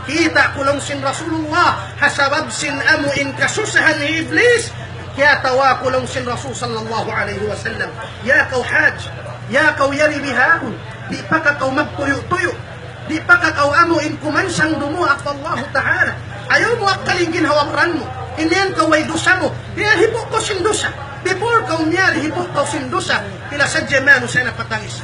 Kita' ku laung sin Rasulullah, ha sabab sin amu in kasusahan hi Iblis, kiyatawa' ku laung sin Rasul sallallahu alayhi wasallam. Ya kaw Haj, ya kaw yari bihaun, di' pa ka kaw magtuyu'-tuyu', di' pa ka kaw amu in kumansang dumuwaa pa Allahu Ta'ala. Ayaw mu akkalin ginhawa-baran mu, in yan kaw way dusa mu, biya' hipu' kaw sin dusa. Before kaw miyari hipu' kaw sin dusa, pila sadja in manusiya' napatangis.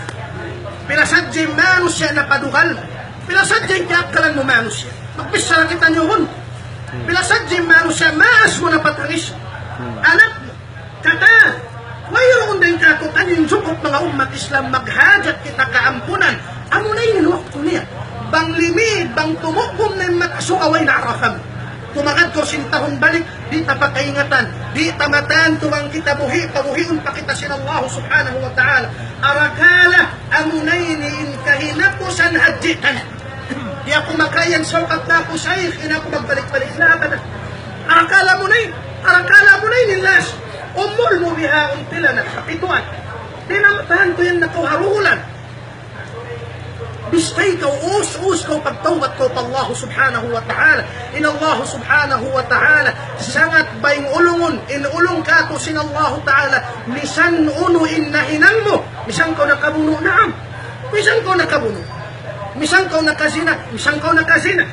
Pila sadja in manusiya' napadugal. Pila sadja in kiyakkalan mu manusiya'. Magbichara kita niyu hun. Pila sadja in manusiya' maas mu napatangis. Anak mu. Katan. Wayruun dayn kātu'niyu in jukup manga ummat Islam maghajat kita kaampunan. Amuna ini in waktu niya. Bang limit, bang tumugum na in mata suga way na arafam. Tumagad kaw sin tahun balik, di' ta pa kaingatan, di' ta matan tu bang kita buhi', pabuhiun pa kita sin Allah subhanahu wa ta'ala. Arakala', amuna ini in kahinapusan hadji tana. Di' aku makaiyan sawkat na aku, Shaykh, in aku magbalik-balik na, abada. Arakala' amuna ini, arakala' amuna ini in last. Umul mu bihaun pila na, kapituan. Di' na matan tu yan na kaw harulan. Bista ikaw, us-us kaw pagtawbat kaw pa Allah subhanahu wa ta'ala. In Allah subhanahu wa ta'ala, sangat bayng ulungun, in ulung kātu' sin Allah ta'ala, misan unu in nahinang mu, misan kaw nakabunu', naam. Misan kaw nakabunu'. Misan kaw nakazina, misan kaw nakazina.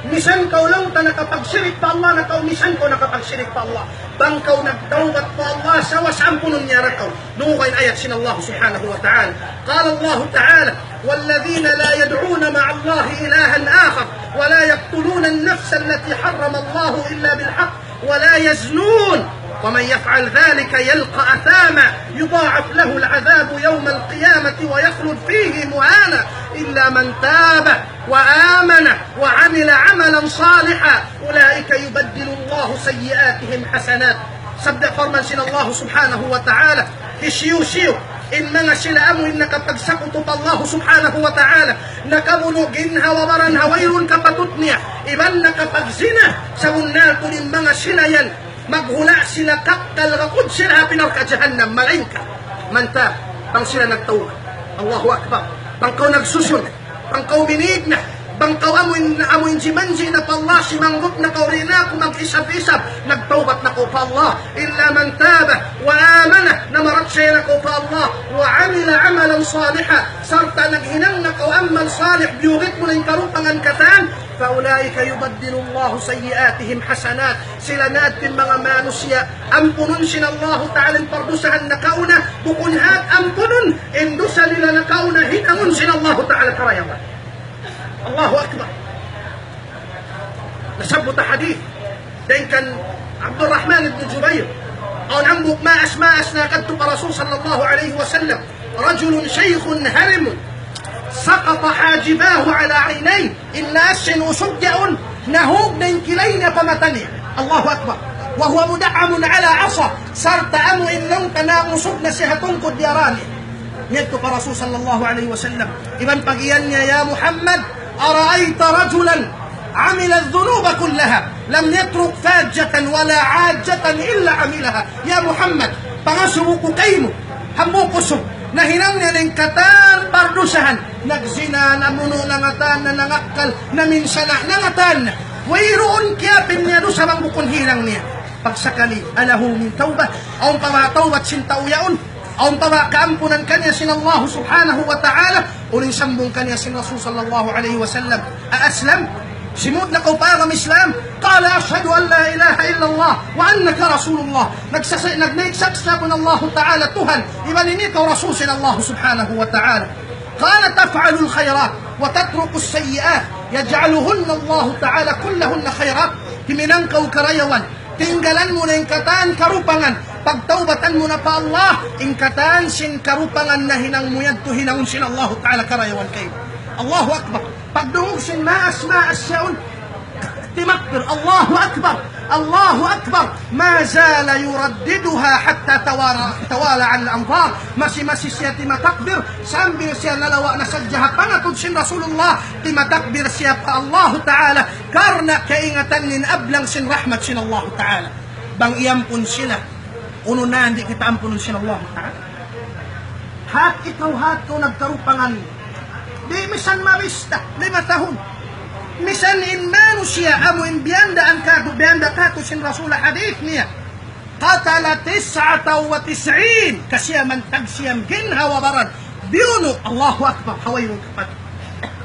Misan kaw laung ta nakapagsirik pa Allah, nakaw, misan kaw nakapagsirik pa Allah. Bang kaw nagtawbat pa Allah, sawas ampunun niya da kaw. Dungug in ayat sin Allah subhanahu wa ta'ala. قال الله تعالى: والذين لا يدعون مع الله إلها آخر ولا يقتلون النفس التي حرم الله إلا بالحق ولا يزنون ومن يفعل ذلك يلق أثاما يضاعف له العذاب يوم القيامة ويخلد فيه مهانا إلا من تاب وآمن وعمل عملا صالحا أولئك يبدل الله سيئاتهم حسنات. Sabda parman sin Allah subhanahu wa ta'ala, hisiyu-siyu in manga sila amu in nakapagsakutu pa Allah subhanahu wa ta'ala, nakabunu' ginhawa-baran ha wayruun kapatut niya, iban nakapagzina, sabunnal tuud in manga sila yan, maghula' sila kakkal kakud sila ha api narka' jahannam, malaingkan man ta, bang sila nagtawbat. Allahu Akbar. Bang kaw nagsusun, bang kaw minīg na, bang kaw amu in, amu in jimanji' na pa Allah, simanggup na kaw, di' na aku mag-isab-isab, nagtawbat na kaw pa Allah. إلا من تاب وآمن, namarachaya na kaw pa Allah, وعمل عملا صالحا, sarta' naghinang na kaw amal salih, biyugit mu na in karupangan katan, فأولئك يبدل الله سيئاتهم حسنات. Sila na in manga manusiya', ampunun sin Allahu Ta'ala in pardusahan nakauna, bukun hat ampunun, in dusa nila nakauna, hinangun sin Allahu Ta'ala karayawan. Allahu Akbar. Nasabbut ha hadith dayn kan Abdurrahman ibn Jubair, awn hambuuk maas-maas nakadtu pa Rasul sallallahu alayhi wasallam, رجل شيخ هرم سقط حاجباه على عينيه. In maas sin usug yaun, nahug na in kilay niya pa mata niya. Allahu Akbar. وهو مدعم على عصا. Sarta' amu in laung ta nausug na siya ha tungkud diyara niya. Niyadtu pa Rasul sallallahu alayhi wasallam. Iban pag-iyan niya, يا محمد، أرأيت رجلا عمل الذنوب كلها لم يترك فاجة ولا عاجة إلا عملها. Ya Muhammad, pangasubu ku kaymu, hambuuk usug, nahinang niya in katan pardusahan, nagzina, namunu', nangatan, nangakkal, naminsana', nangatan. Wayruun kiyapin niya dusa bang bukun hinang niya. Pagsakali, أله من توبة, awn pa ba tawbat sin tau yaun? Awn pa ba kaampunan kaniya sin Allah subhanahu wa ta'ala? Unu in sambung kaniya sin Rasul sallallahu alayhi wasallam, أأسلمت؟ Simud na kaw pa agama Islam? قال: أشهد أن لا إله إلا الله وأنك رسول الله. Nagsasa-, nag-, nagsaksi' aku in Allahu Ta'ala Tuhan, iban in ikaw Rasul sin Allah subhanahu wa ta'ala. قال: تفعل الخيرات وتترك السيئات يجعلهن الله تعالى كلهن خيرات. Himinang kaw karayawan, tinggalan mu na in katan karupangan, pagtawbatan mu na pa Allah, in katan sin karupangan nahinang mu yadtu hinangun sin Allahu Ta'ala karayawan kaymu. Allahu Akbar. Pagdungug sin maas-maas yaun, timakbir, Allahu Akbar, Allahu Akbar. ما زال يرددها حتى توارى، توالى عن الأنظار. Masi-masi siya timatakbir, sambil siya nalawa' na sadja ha pangatud sin Rasulullah, timatakbir siya pa Allahu Ta'ala, karna' kaingatan niya in ablang sin rahmat sin Allahu Ta'ala. Bang iyampun sila, unu na di' kita ampunun sin Allahu Ta'ala? Hat ikaw, hat kaw nagkarupangan. Di' misan mabista, lima tahun. Misan in manusiya' amu in biyandaan katu', biyanda katu' sin Rasul hadith niya. قتل تسعة وتسعين, kasiyaman tagsiyam ginhawa-baran. Biyunu', Allahu Akbar, ha wayruun kapat.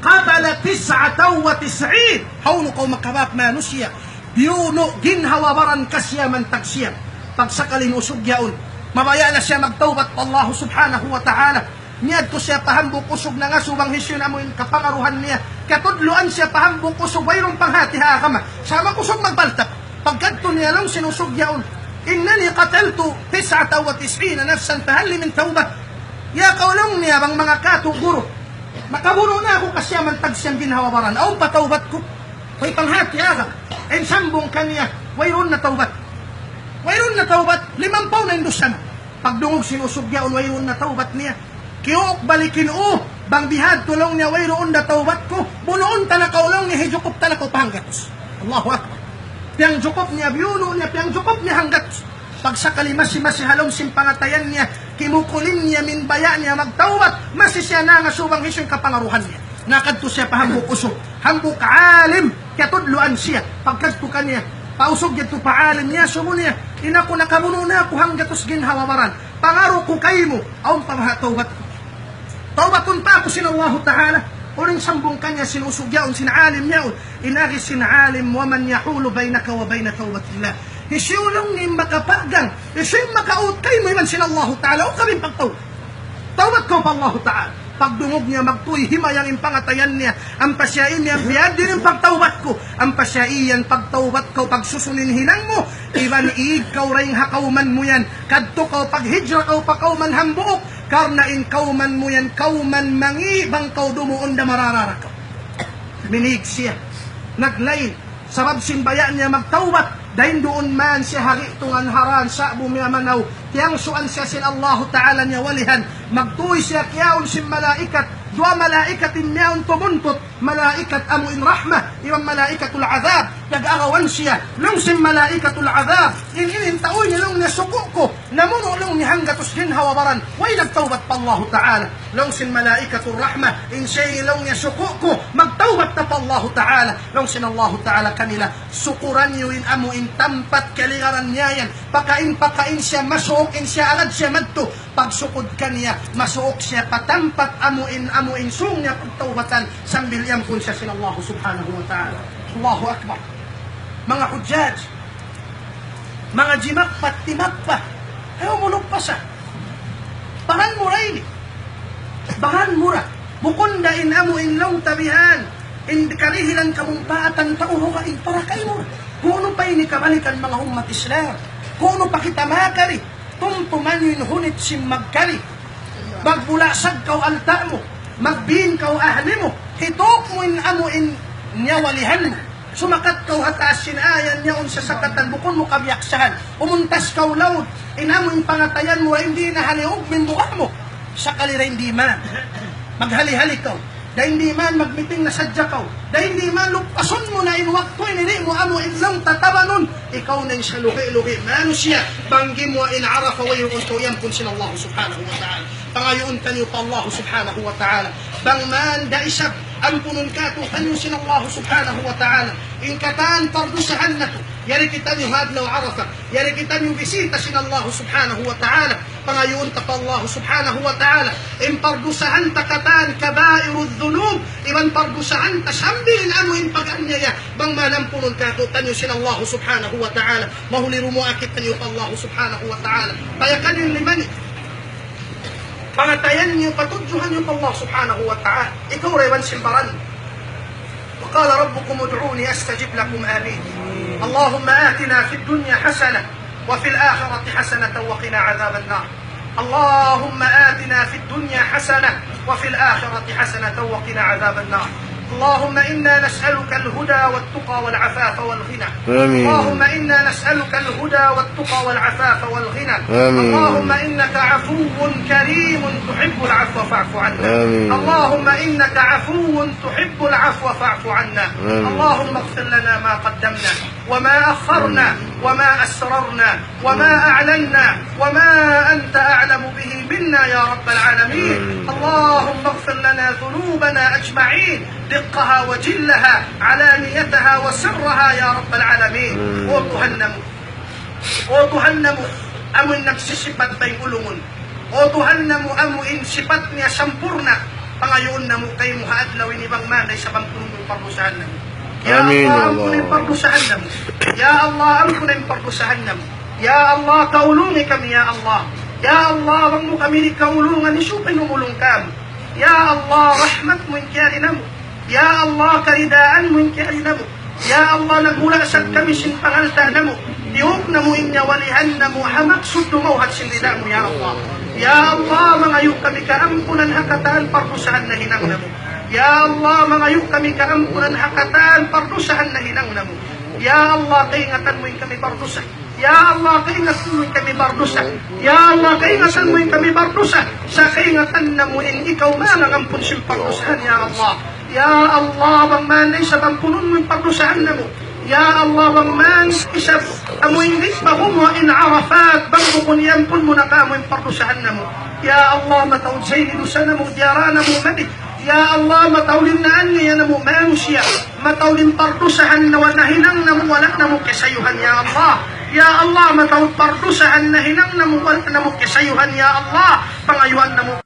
قتل تسعة وتسعين, hawnu kaw makabak manusiya'. Biyunu' ginhawa-baran kasiyaman tagsiyam. Pagsakali in usug yaun, mabaya' na siya magtawbat pa Allah Subhanahu wa Ta'ala. Miyadtu siya pa hambuuk usug nangasubu bang hisiyu in amu in kapangaruhan niya. Katudluan siya pa hambuuk usug, wayruun panghati ha agama. Sa' mag-usug magbaltak. Pagkadtu niya laung sin usug yaun, إنني قتلت تسعة وتسعين نفسا فهل لي من توبة؟ Ya kaw laung niya bang manga katu' guru, makabunu' na aku kasiyaman tagsiyam ginhawa-baran. Awn pa tawbat ku? Way panghati ha agama. In sambung kaniya, wayruun na tawbat. Wayruun na tawbat. Limampaw na in dusa na. Pagdungug sin usug yaun, wayruun na tawbat niya. Kiyuuk balikin, "U, bang bihadtu," laung niya, "wayruun da tawbat ku, bunuun ta na kaw," laung niya, "hijukup ta na kaw pa hanggatus." Allahu Akbar. Piyangjukup niya, biyunu' niya, piyangjukup niya hanggatus. Pagsakali masi-masi ha lawm sin pangatayan niya, kimukulim niya, minbaya' niya magtawbat, masi siya nangasubu bang hisiyu in kapangaruhan niya. Nakadtu siya pa hambuuk usug, hambuuk alim, kiyatudluan siya. Pagkadtu kaniya, pa usug yadtu pa alim niya, asubu niya, "In aku, nakabunu' na aku hanggatus ginhawa-baran. Pangaru' ku kaymu, awn pa baha' tawbat ku? Tawbatun pa aku sin Allahu Ta'ala?" Unu in sambung kaniya sin usug yaun, sin alim yaun? In agi sin alim, "ومن يحول بينك وبين توبة الله؟" Hisiyu laung niya in makapagang, hisiyu in makaut kaymu iban sin Allahu Ta'ala? Awn kami pagtawbat. Tawbat kaw pa Allahu Ta'ala. Pagdungug niya, magtuy himayang in pangatayan niya. Ampa siya, "Ini in biyadiin in pagtawbat ku." Ampa siya, "Iyan pagtawbat kaw, pagsusun in hinang mu, iban ig kaw dayn ha kawman mu yan. Kadtu kaw, paghijra kaw pa kawman hambuuk, karna' in kawman mu yan kawman mangi', bang kaw dumuun da mararara kaw." Minig siya. Naglain. Sabab sin baya' niya magtawbat, dayn duun man siya ha gi'tungan ha dan sa'bu miyamanaw, tiyangsuan siya sin Allahu Ta'ala niya walihan, magtuy siya kiyaun sin malaikat, duwa malaikat in miyaun tumuntut, malaikat amu in rahma, iban malaikatul adhab, nag-agawan siya, laung sin malaikatul adhab, in, in, in tau ini laung niya suku' ku, namunu' laung niya hanggatus ginhawa-baran, way nagtawbat pa Allahu Ta'ala. Laung sin malaikatul rahma, in siya ini laung niya suku' ku, magtawbat na pa Allahu Ta'ala. Laung sin Allahu Ta'ala kanila, "Sukuran niyu in amu in tampat kalingaran niya yan. Pakain-pakain siya, masuuk in siya, agad siya madtu." Pagsukud kaniya, masuuk siya pa tampat amu in, amu in sūng niya pagtawbatan, sambil iyampun siya sin Allahu Subhanahu wa Ta'ala. Allahu Akbar. Manga hujjaj, manga jimakpat, timakpa. Ayaw mu lupasa. Baran mu ra ini. Baran mu ra. Bukun da in amu in laung ta bihan, in karihilan kamumpaatan tau ruga in para kaymu ra. Kunu pa ini kabalikan manga ummat Islam. Kunu pa kita makari. Tumtuma niyu in hunit sin magkari. Magbulasag kaw alta' mu. Magbin kaw ahli mu. Hituk mu in amu in niyawalihan mu. Sumakat kaw ha taas sin ayan yaun sasakatan, bukun mu kabiyaksahan. Umuntas kaw laud, in amu in pangatayan mu, dayn di na haliug min buga' mu. Sakali dayn di man. Maghali-hali kaw. Dayn di man magmiting na sadja kaw. Dayn di man lupasun mu na in waktu ini, di' mu amu in laung tatabanun. Ikaw na in salugi-lugi manusiya'. Bang gimuwa' in Arafah wayruun kaw iyampun sin Allah Subhanahu wa Ta'ala. Pangayuun taniyu pa Allah Subhanahu wa Ta'ala. Bang man da isab ampunun kātu'niyu sin Allah Subhanahu wa Ta'ala in katan pardusahan natu'. Yari kitaniyu ha adlaw Arafah, yari kitaniyu bisita sin Allah Subhanahu wa Ta'ala. Pangayuun ta pa Allah Subhanahu wa Ta'ala in pardusahan ta katan, kabairudh dhunub, iban pardusahan ta sambil in amu in pag-anyaya. Bang man ampunun kātu'niyu sin Allah Subhanahu wa Ta'ala. Mahuli dumuwaa kitaniyu pa Allah Subhanahu wa Ta'ala. Payakan niyu in lima niyu. Pangatayan niyu, patudjuhan niyu pa Allah Subhanahu wa Ta'ala. Ikaw ra iban sin baran. وقال ربكم ادعوني أستجب لكم. آمين. اللهم آتنا في الدنيا حسنة وفي الآخرة حسنة وقنا عذاب النار. اللهم آتنا في الدنيا حسنة وفي الآخرة حسنة وقنا عذاب النار. اللهم إنا نسألك الهدى والتقى والعفاف والغنى. آمين. اللهم إنا نسألك الهدى والتقى والعفاف والغنى. آمين. اللهم إنك عفو كريم تحب العفو فاعف عنا. آمين. اللهم إنك عفو تحب العفو فاعف عنا. آمين. اللهم اغفر لنا ما قدمنا وما أخرنا وما أسررنا وما أعلنا وما أنت أعلم به منا يا رب العالمين. آمين. اللهم اغفر لنا ذنوبنا أجمعين، دقها وجلها، علانيتها وسرها يا رب العالمين. آمين. O Tuhan namu', O Tuhan namu', amu in nagsisipat pa in ulungun. O Tuhan namu', amu in sipat niya sampurna', pangayuun namu' kaymu ha adlaw ini bang man da isab ampunun mu in pardusahan namu'. Ya Amin, Allah, ya Allah. Ampuna in pardusahan namu'. Ya Allah, ampuna in pardusahan namu'. Ya Allah, kaulungi kami, ya Allah. Ya Allah, bang mu kami di' kaulungan, hisiyu pa in umulung kāmu'? Ya Allah, rahmat mu in kiyari namu'. Ya Allah, karidaan mu in kiyari namu'. Ya Allah, nagmula sad kami sin pangalta' namu'. Tiyuk namu' in nyawa, walihan namu' ha maksud dumawhat sin rida mu, ya Allah. Ya Allah, mangayu' kami kaampunan ha katan pardusahan nahinang namu'. Ya Allah, mangayu' kami kaampunan ha katan pardusahan nahinang namu'. Ya Allah, kaingatan mu in kami pardusa. Ya Allah, kaingatan mu in kami pardusa. Ya Allah, kaingatan mu in kami pardusa. Sa' kaingatan namu' in ikaw mangampun sin pardusahan, ya Allah. Ya Allah, bang man da isab ampunun mu in pardusahan namu'. Ya Allah, bang man isab amu in di' pa gumuwa' in Arafat, bang bukun iyampun mu na kāmu' in pardusahan namu'. Ya Allah, mataud sa ini dusa namu', diyara namu' madi. Ya Allah, mataud in naaniya namu' manusiya'. Mataud in pardusahan namu' nahinang namu', wala' namu' kasayuhan, ya Allah. Ya Allah, mataud pardusahan nahinang namu', wala' namu' kasayuhan, ya Allah. Pangayuan namu'